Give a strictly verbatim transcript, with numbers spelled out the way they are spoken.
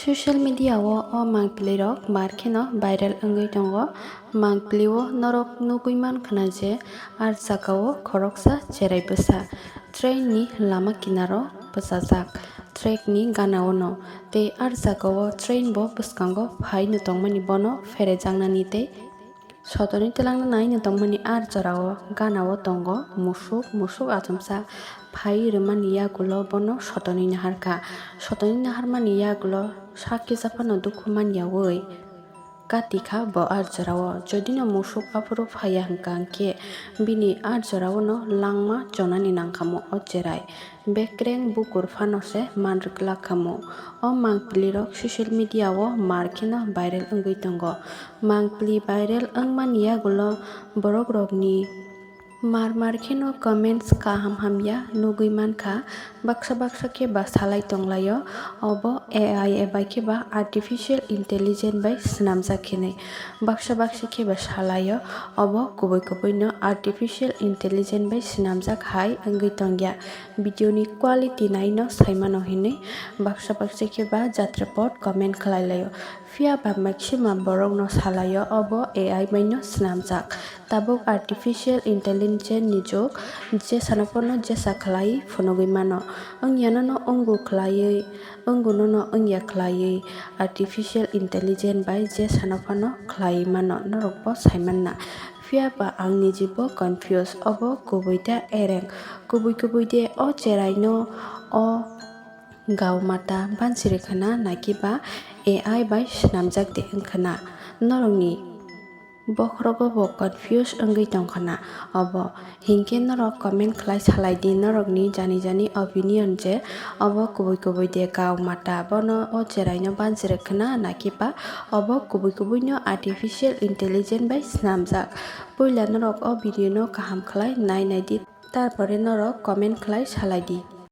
Social media o o mangpili rok mar kheno viral wngwi tongo. Mangpili o norok nugwi man khna je ar jaga o khoroksa cherai bwsa train ni lama kinaro bwchajak track ni gana o no tei ar jaga o train bo bwskango phai no tongmani bono pherejaknani tei Sotonwi twlangna naino tongmani ar jorao ganao tongo musuk, musuk achomsa phai rwmani yagulo bono sotonwi naharkha. Sotonwi naharmani yagulo sak kisa phano dukhu manyawi katikha bo ar jorao. Jodino musuk aphuru phaiya hwnkha hwnkhe bini ar joraono langma chonani nangkhamu o cherai. Bekreng bukur phano se manrwk lakkhamu. O mangpili rok social media o mar kheno viral wngwi tongo. Mangpili viral wngmani yagulo borok rokni mar mar kheno comments kaham hamya nugwi mankha. Baksa baksa khe ba salai tonglaio. Obo A I bai khe ba artificial intelligence bai swnamjak hinwi. Baksa baksa khe ba salaio. Obo kubui kubui no artificial intelligence bai swnamjak hai wngwi tongya. Video ni quality naino saimano hinwi baksa baksa khe ba jatrapot comment khlai laio. Phiya ba maximum borok no salaio obo A I bai no swnamjak. Tabuk artificial intelligence ni jug, jesa no phano jesa khlai phunugwi mano. Wngya no no wngu khlaiwi, wngu no no wngya khlaiwi artificial intelligence bai jesa no phano khlai mano norok bo saimanna. Phiya ba ang nijibo confuse, obo kubui da ereng? Kubui kubui de o cherai no o gao mata bansiri khna naki ba A I bai swnamjak de wngkhna? Norokni bokhorogo bo confuse wngwi tongkhna? Obo hinkhe norok comment khlai salai di norokni jani jani opinion je obo kubui kubui de gao mata bono o cherai no bansiri khna naki ba obo kubui kubui no artificial intelligence bai swnamjak? Puila norok o video no kaham khlai nai nai di, tarpore norok comment khlai salai di.